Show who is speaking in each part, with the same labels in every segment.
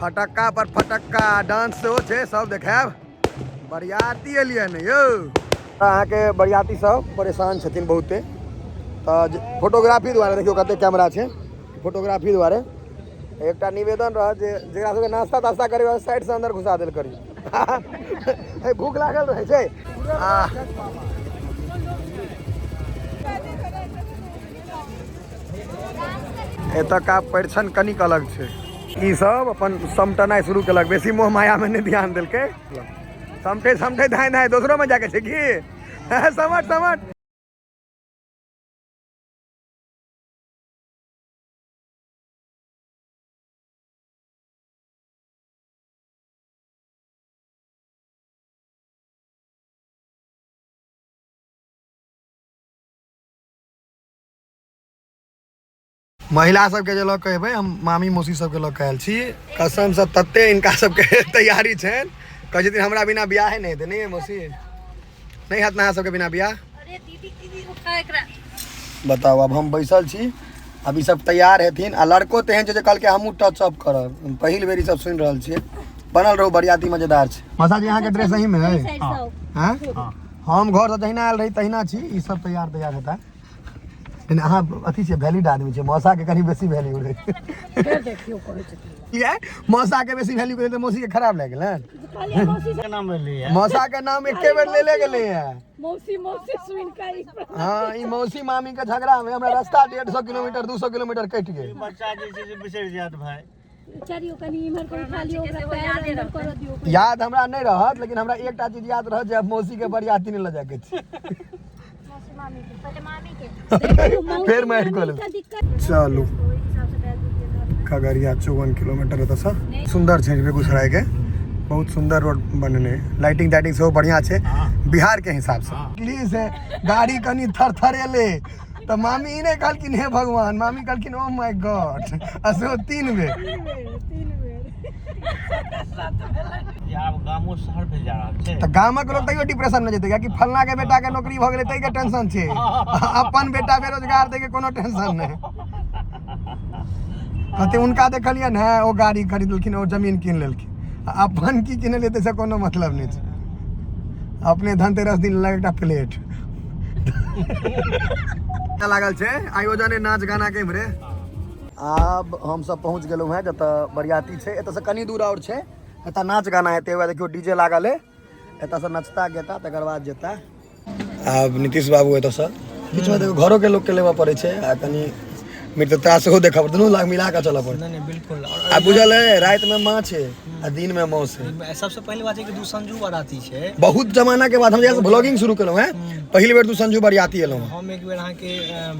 Speaker 1: फटक्का पर फटक्का, डांस सेहो छै, सब देखायब। बरियाती एलियै ने यौ। अहाँके बरियाती सब परेशान छथिन बहुते, तऽ फोटोग्राफी दुआरे देखियौ कते कैमरा छै। फोटोग्राफी दुआरे एकटा निवेदन रहत जे जकरा सबके नास्ता तास्ता करेबै साइडसँ अन्दर घुसा देल करी, भूख लागल रहै छै। आ एतऽका परिछन कनिक अलग छै। ई सब अपन समटनाइ शुरू केलक, बेसी मोह मायामे नहि ध्यान देलकै। समटे समटे धाय धाय दोसरोमे जाके छै की समट समट। महिला सबके जे लऽ कऽ एबै, हम मामी मौसी सबके लऽ कऽ आयल छी। कसमसँ तते हिनका सबके तैयारी छनि, कहै छथिन हमरा बिना बियाहे नहि हेतै। नहि मौसी, नहि हैत ने अहाँ सबके बिना बियाह?
Speaker 2: अरे दीदी, दीदी उठा एकरा।
Speaker 1: बताउ, आब हम बैसल छी, आब ई सब तैयार हेथिन। आ लड़को तेहन छै जे कहलकै हमहूँ टच अप करब। पहिल बेर ई सब सुनि रहल छियै। बनल रहू, बरियाती मजेदार छै। मौसा जी, अहाँके ड्रेस एहिमे है?
Speaker 2: हाँ।
Speaker 1: हम घरसँ जहिना आयल रही तहिना छी। ई सब तैयार तैयार हेता। लेकिन अहाँ अथी छियै, वैलिड आदमी छियै। मौसाके कनि बेसी वैल्यू रहै।
Speaker 2: फेर देखियौ, कहै छथिन
Speaker 1: किया मौसाके बेसी वैल्यू करै तऽ मौसीके खराब लागि गेलै?
Speaker 2: कहलियै मौसी।
Speaker 3: के नाम लेलियै?
Speaker 1: मौसाके नाम एके बेर लेले गेलै है।
Speaker 2: मौसी मौसी सुनि कऽ ई
Speaker 1: हाँ, ई मौसी मामी के झगड़ा में हमरा रास्ता 150 किलोमीटर 200 किलोमीटर कटि गेल।
Speaker 3: बच्चा जे छै से बिसरि जायत भाय।
Speaker 2: चलियो, कनि इम्हर के उठा लियौ, ओकरा पैर अंदर करऽ दियौ।
Speaker 1: याद हमरा नहि रहत, लेकिन हमरा एकटा चीज याद रहत जे आब मौसी के बरियाती नहि लऽ जाके छै।
Speaker 4: मौसी मामी के पहिले, मामी के
Speaker 2: देखियौ, मौसी
Speaker 1: फेर मारि कऽ
Speaker 2: मामी
Speaker 1: लेब।
Speaker 2: के दिक्कत।
Speaker 1: चलू, खगड़िया 54 किलोमीटर एतऽसँ। सुन्दर छै बेगूसराय के, बहुत सुन्दर रोड बनेने, लाइटिंग ताइटिंग सेहो बढ़िआँ छै बिहार के हिसाबसँ। प्लीज, गाड़ी कनि थरथरेले तऽ मामी ई नहि कहलखिन हे भगवान, मामी कहलखिन ओ my God, आ सेहो 3 बेर।
Speaker 2: 3 बेर, 3 बेर।
Speaker 3: जे आब गामो शहर भेल जा रहल छै।
Speaker 1: तऽ गामक लोक तैयो डिप्रेशन मे जेतै, कियाकि फलना के बेटा के नौकरी भऽ गेलै ताहि के टेंशन छै, अपन बेटा बेरोजगार ताहि के कोनो टेंशन नहि। कहते हुनका देखलियनि हे, ओ गाड़ी खरीदलखिन, ओ जमीन कीन लेलखिन, आ अपन की किनलियै ताहिसँ कोनो मतलब नहि छै। अपने धनतेरस दिन लेलक एकटा प्लेट। लागल छै आयोजन नाच गाना के इम्हरे। आब हमसब पहुँच गेलहुँ हेँ जतऽ बरियाती छै। एतऽसँ कनि दूर आओर छै, एतऽ नाच गाना हेतै। वएह देखियौ, डीजे लागल है। एतऽसँ नचता गेता, तकर बाद जेता। आब नीतीश बाबू एतऽसँ बीचमे देखियौ, घरोके लोकके लेबऽ पड़ै छै आ कनि मित्रता सेहो देखऽ पड़ै, दुनू लाग मिला कऽ चलऽ पड़ै।
Speaker 5: नहीं नहीं, बिल्कुल। और
Speaker 1: आ बुझल है, रातिमे माछ है आ दिनमे माउस है।
Speaker 5: सबसे पहले बात है कि दू संजू बाराती छै।
Speaker 1: बहुत जमाना के बाद हम जहियासँ ब्लॉगिंग शुरू केलहुँ हेँ, पहिल बेर दू संजू बरियाती एलहुँ हेँ।
Speaker 5: हम एक बेर अहाँके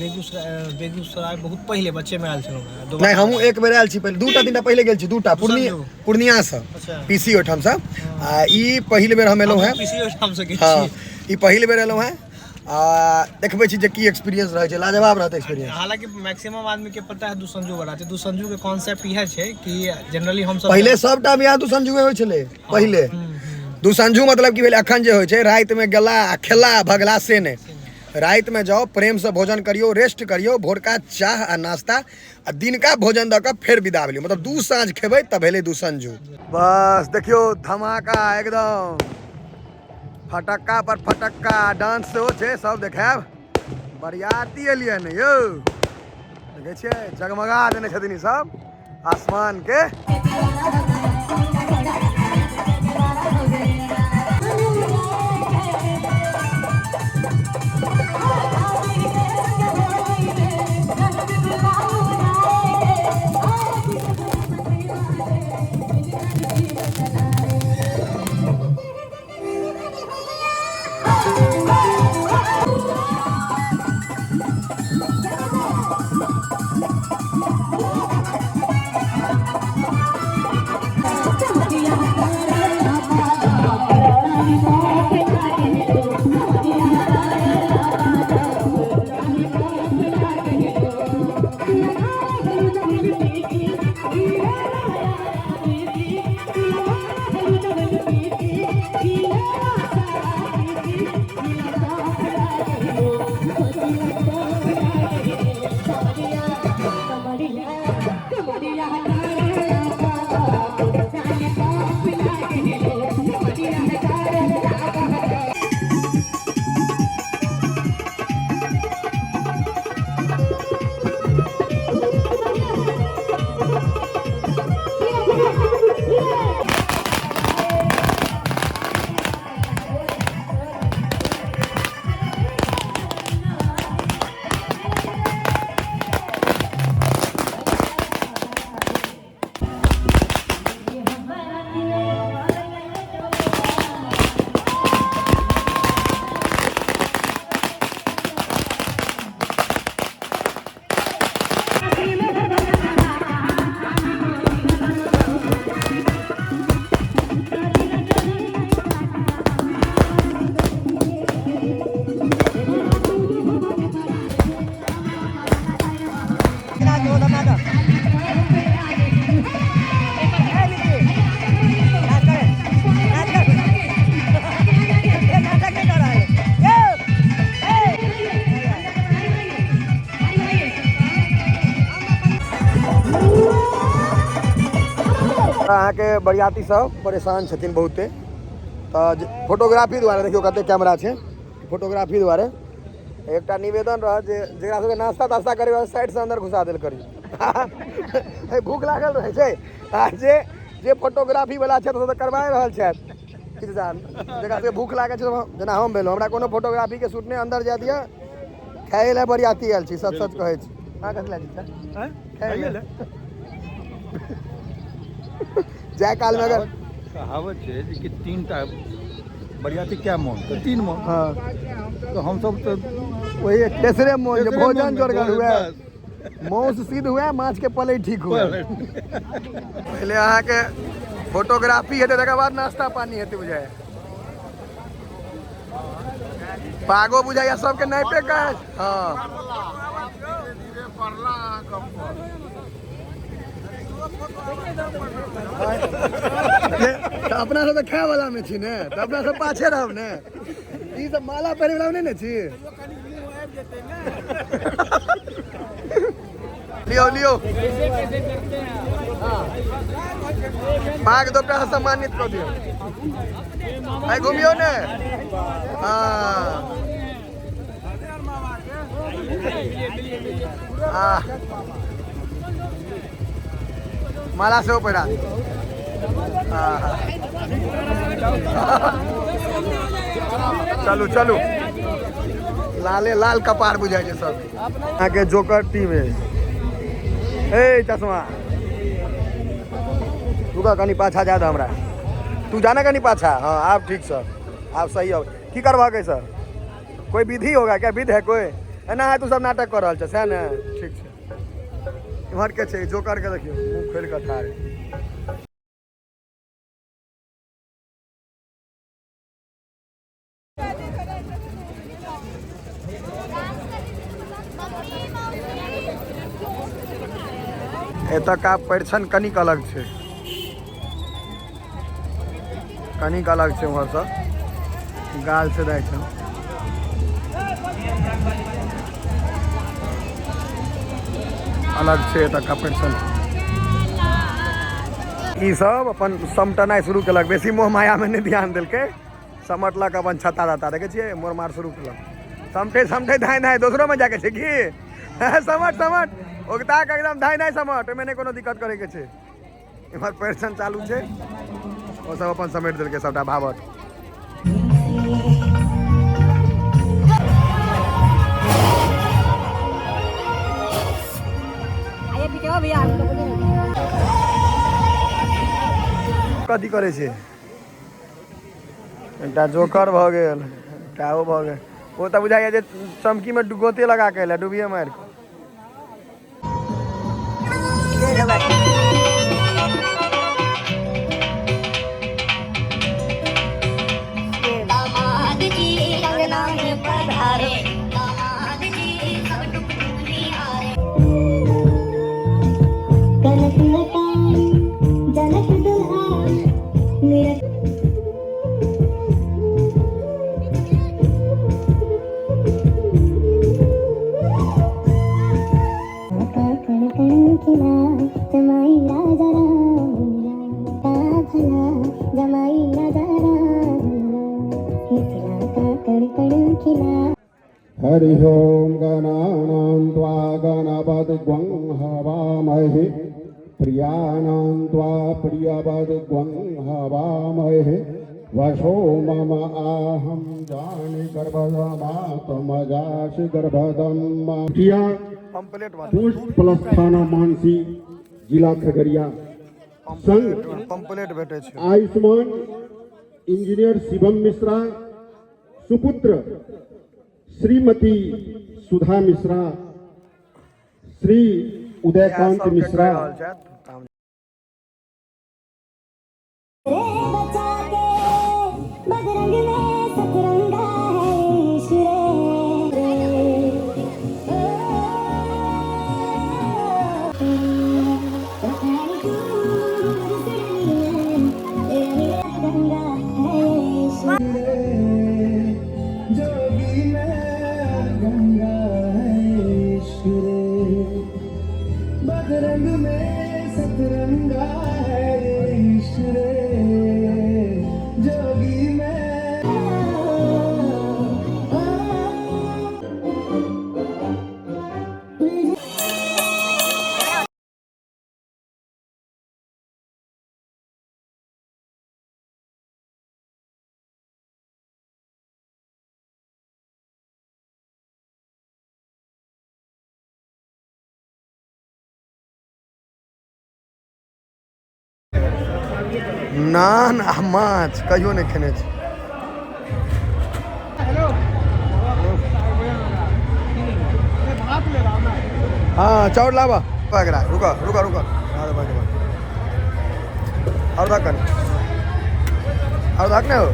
Speaker 5: बेगूसराय, बेगूसराय बहुत पहिले बच्चे में आयल छलहुँ हेँ। दोबारा
Speaker 1: नहि, हमहूँ एक बेर आयल छी पहिले, दूटा तीनटा पहिले गेल छी, दूटा पूर्णिया, पूर्णियासँ। पीसी ओहिठामसँ। आ ई पहिल बेर हम एलहुँ हेँ।
Speaker 5: पीसी ओहिठाम से गेल
Speaker 1: हँ
Speaker 5: छी।
Speaker 1: ई पहिल बेर एलहुँ हेँ आ देखबै छी जे की एक्सपीरियंस रहै छै। लाजवाब रहत एक्सपीरियंस।
Speaker 5: हालांकि मैक्सिमम आदमी के पता है दू संजू बाराती। दू संजू के कॉन्सेप्ट इएह छै कि जनरली हम सब
Speaker 1: पहिले सबटा बियाह दू संजुए होइ छलै पहिले। दू संजू मतलब की भेलै, अखन जे होइ छै रातिमे गेला आ खेला आ भगला, से नहि। रातिमे जाउ, प्रेमसँ भोजन करियौ, रेस्ट करियौ, भोरका चाह आ नाश्ता आ दिनका भोजन दऽ कऽ फेर विदा भेलियौ। मतलब दू साँझ खेबै तऽ भेलै दू संजू। बस देखियौ, धमाका एकदम, फटक्का पर फटक्का, डांस सेहो छै, सब देखायब। बरियाती एलियै ने यौ। देखै छियै, जगमगा देने छथिन ई सब आसमान के। अहाँके बरियाती सब परेशान छथिन बहुते। तऽ फोटोग्राफी दुआरे देखियौ कते कैमरा छै। फोटोग्राफी दुआरे एकटा निवेदन रहत जे जकरा सबके नाश्ता तास्ता करेबै साइडसँ अन्दर घुसा देल करी। भूख लागल रहै छै आ जे जे फोटोग्राफी वाला छथि ओ तऽ करबाए रहल छथि। किछु जकरा सबके भूख लागल छै, जेना हम भेलहुँ, हमरा कोनो फोटोग्राफीके शूट नहि अंदर जाय दिअ। खाय लए बरियाती आयल छी, सच सच कहै छी। अहाँ कथी लए छी? खाय लए जाय कालमे अगर
Speaker 6: कहावत छै जे कि 3टा बरियाती कै मोन तऽ 3 मोन।
Speaker 1: हाँ।
Speaker 6: तऽ हमसब तऽ ओही
Speaker 1: तेसरे मोन जे
Speaker 6: तेसरे
Speaker 1: भोजन
Speaker 6: मोनमे
Speaker 1: जोरगर
Speaker 6: भोजन
Speaker 1: हुए,
Speaker 6: बस।
Speaker 1: माउस सिद्ध हुए, माछ के पलै ठीक हुए। पहिले अहाँके फोटोग्राफी हेतै, तकर बाद नाश्ता पानी हेतै। बुझाइ पागो बुझाइया सबके नापे के। हाँ तऽ अपना सब तऽ खाय वाला मे छी ने, तऽ अपना सब पाछे रहब ने। ई सब माला पहिरे वाला नहि ने छी। लियो लियो, पाग दोपटा से सम्मानित कऽ दियौ। आइ घुमियौ ने। हाँ माला सेहो पहिरा दियौ। चलू चलू, लाले लाल कपार बुझाइ छै सब अहाँके। जोकर टीम है। ए चश्मा रुका, कनी पाछा जा दे हमरा। तू जाना कनी पाछा। हाँ आब ठीक सर, आब सही। अब की करबहक सर? कोई विधि होगा क्या? विध है कोई? एना है तू सब नाटक कर रहल छ सएह ने? ठीक छै। इम्हर के छै जोकर के देखियौ मुँह खोलि कऽ ठाढ़। एतुका परिछन कनिक अलग छै, कनिक अलग छै। उम्हरसँ गाल से दै छै, अलग छै एतुका परिछन। ई सब अपन समटनाइ शुरू केलक, बेसी मोह मायामे नहि ध्यान देलकै, समटलक अपन छत्ता तत्ता। देखै छियै मोर मार शुरू केलक, समटे समटे धाँइ धाँइ दोसरोमे जाके छै की। समट समट उगता के एकदम धाँइ धाँइ समट, ओहिमे नहि कोनो दिक्कत करैके छै। इम्हर परिछन चालू छै, ओ सब अपन समेट देलकै सबटा भावट।
Speaker 2: आइए पीछे हो भैया, आपको बोले
Speaker 1: कथी करै छै? एकटा जोकर भऽ गेल, एकटा ओ भऽ गेल। ओ तऽ बुझाइया जे चमकीमे गोते लगा के एलै डुबिए मारि कऽ।
Speaker 4: दामाद जी अंगना में पधारे, दामाद जी सब टुक टुक निहारे। कनक लता जनक दुल्हा मेरा कण कण खिला जमाई राजा राम का भला, जमाई राजा राम मिथिला का कण कण खिला।
Speaker 7: हरि ओम गणानां त्वा गणपतिग्वं हवामहे, प्रियाणां त्वा प्रियपतिग्वं हवामहे। वशो मम आहं जानि गर्भदमात्मजासि गर्भदं टिया
Speaker 1: पंपलेट बांटू।
Speaker 7: पोस्ट प्लस थाना मानसी जिला खगड़िया संग
Speaker 1: पंपलेट भेटै छै।
Speaker 7: आयुष्मान इंजीनियर शिवम मिश्रा सुपुत्र श्रीमती सुधा मिश्रा श्री
Speaker 1: इएह
Speaker 7: उदयकांत
Speaker 1: सबके कहि
Speaker 7: मिश्रा
Speaker 1: रहल छथि काम।
Speaker 4: रे बचा के बदरंग में सतरंगा है ईश्वर रे। गंगा है ईश्वर।
Speaker 7: जोगी में गंगा है ईश्वर, बदरंग में सतरंगा है।
Speaker 1: नान आ माछ कहियो नहि खेने छी। हाँ चाउर लाबा एकरा, रुक रुक रुक, और धक कनी, और धक ने हो।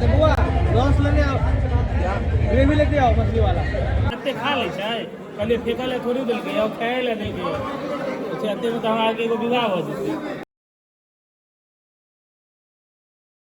Speaker 5: बुआ रस लेने आओ, ग्रेवी लेते आओ मछली वाला।
Speaker 8: एते खा लै छै, कहलियै फेकऽ लए थोड़ी देलकै, और खाए लए देलकै। एतेमे तऽ हमरा आरके एगो विवाह भऽ जेतै।